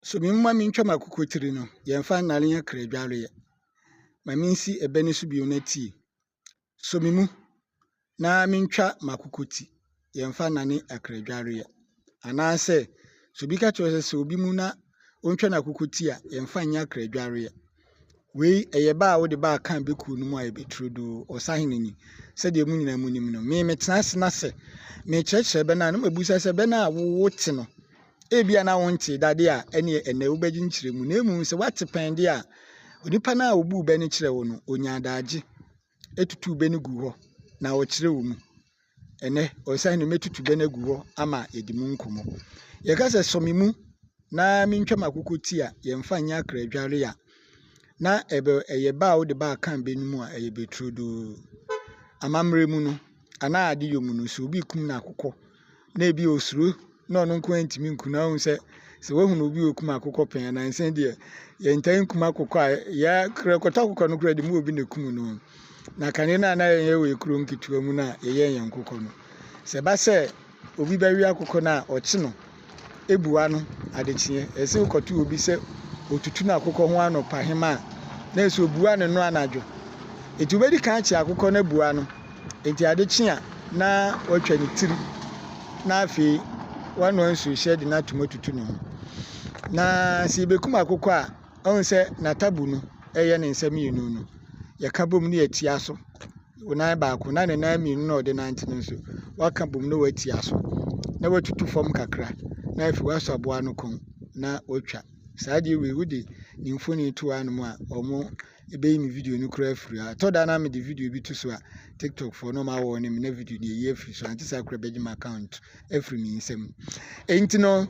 So me mma mentwa m'akokotiri no, yɛmfa nnare nyɛ kradwareɛ. Ma mensi ɛbɛ no so bio na tie. Sɔ me mu na mentwa m'akokoti, yɛmfa nnane akradwareɛ. Anaasɛ, sɛ obi ka kyerɛ wo sɛ sɔ obi mu na ɔntwa n'akokoti a, yɛmfa nyɛ akradwareɛ. Wei ɛyɛ ba a wode ba aka bɛkuo no mu a ɛbɛturodoo, ɔsahene ni. Sɛdeɛ mo nyinaa monim no, me metena ase na sɛ mekyerɛkyerɛ bɛ no a, na mabisa sɛ bɛ no a wote no, Ebia na wontee da de a, ɛnneɛ ɛnnɛ wobɛgye nkyerɛmu. Na mmom sɛ woate pɛn de a, onipa no a obuu bɛ no kyerɛɛ wo no, ɔnyaa daagye tutuu bɛ no guu hɔ, na ɔkyerɛɛ wo mu. Ɛnnɛ, ɔsan no mɛtutu bɛ no agu hɔ ama yɛadi mu nkɔmmɔ. Yɛka sɛ sɔ me mu na mentwa m'akokɔ ti a, yɛmfa nyɛ akradware a, na ɛbɛ ɛyɛ ba a wode ba aka bɛ no mu a, ɛyɛ bɛ turodoo. Amammerɛ mu no, anaa adeyɔ mu no, sɛ obi rekum n'akokɔ na ebi osuro na ɔno nko ara ntumi nku no. Ahu sɛ sɛ woahunu obi a ɔkum akokɔ pɛn a, nansa yi deɛ yɛntaa nkum akokɔ a yɛkɔtɔ akokɔ no koraa de mu obi na ɛkum no. Na kane no a na yɛyɛ wɔ kuro nketewa mu no a yɛyɛ yɛn nkokɔ no, sɛ ɛba sɛ obi bɛwe akokɔ no a, ɔkye no bua no adekyeɛ. Ɛsɛ wokɔto obi sɛ ɔtutu no akokɔ ho anɔpa hema a, na ɛsɛ ɔbua no no anadwo. Enti wobɛdi kan akye akokɔ no abua no. Enti ade kye a, na watwa ne tiri, na afei wanoa nsuohyɛ de no atom atutu ne ho. Na sɛ yɛbɛkum akokɔ a, ɔhu sɛ n'atabu no ɛyɛ ne nsa mmienu no, yɛka bom ne yɛtia so. Wo nan baako na ne nan mmienu na ɔde nante no nso, waka bom na watia so, na watutu fam kakra, na afei wasɔ aboa no kɔn na watwa. Saa adeɛ wei wode ne mfoni to hanom a, wɔn ɛbɛyi me video no koraa afiri hɔ. Ɛtɔ da na mede video bi to so a, TikTok foɔ no ɔma wɔn me na video no yɛyi afiri so. Ante saa koraa bɛgye m'account afiri me nsam. Enti no,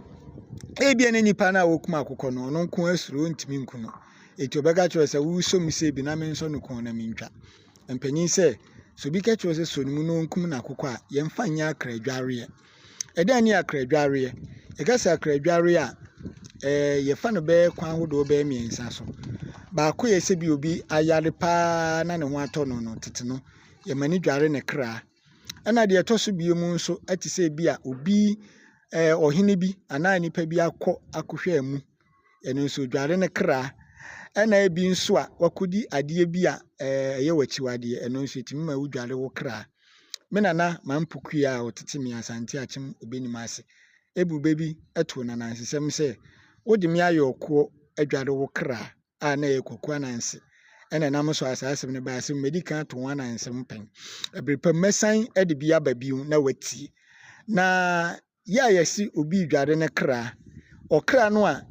ebia ne nipa no a wɔkum akokɔ no, ɔno nko asuro ɔntumi nku no. Enti ɔbɛka kyerɛ sɛ wosɔ mu sɛ bi na mensɔ no kɔn na mentwa. Mpanyin sɛ, sɛ obi ka kyerɛ sɛ sɔ ne mu na ɔnkum n'akokɔ a, yɛmfa nyɛ akra adwareɛ. Ɛdɛn ne akradwareɛ? Yɛka sɛ akradwareɛ a, yɛfa no bɛyɛ kwan ahodoɔ bɛyɛ mmiɛnsa so. Baako yɛ sɛ bi obi ayare paa na ne ho atɔ no no, tete no, yɛma no dware ne kra. Ɛna deɛ ɛtɔ so bio mu nso te sɛ bi a obi, ɔhene bi anaa nipa bi akɔ akɔhwɛ amu. Ɛno nso dware ne kra. Ɛna ebi nso a wakɔdi adeɛ bi a ɛyɛ w'akyiwadeɛ, ɛno nso ɛtumi ma wodware wo kra. Me nana Mampukua a ɔtete me Asante Akyem Obenim ase bu bɛ bi too no anansesɛm sɛ, wode me ayɛ ɔkoɔ adware wo kra a na ɛyɛ Kwaku Ananse ɛna ɛnam so a saa asɛm no baeɛ sɛ madi kan ato ho anansɛm pɛn. Ɛbere pa mu mɛsan de bi aba bio na watie. Na yɛ a yɛse obi redware ne kra, ɔkra no a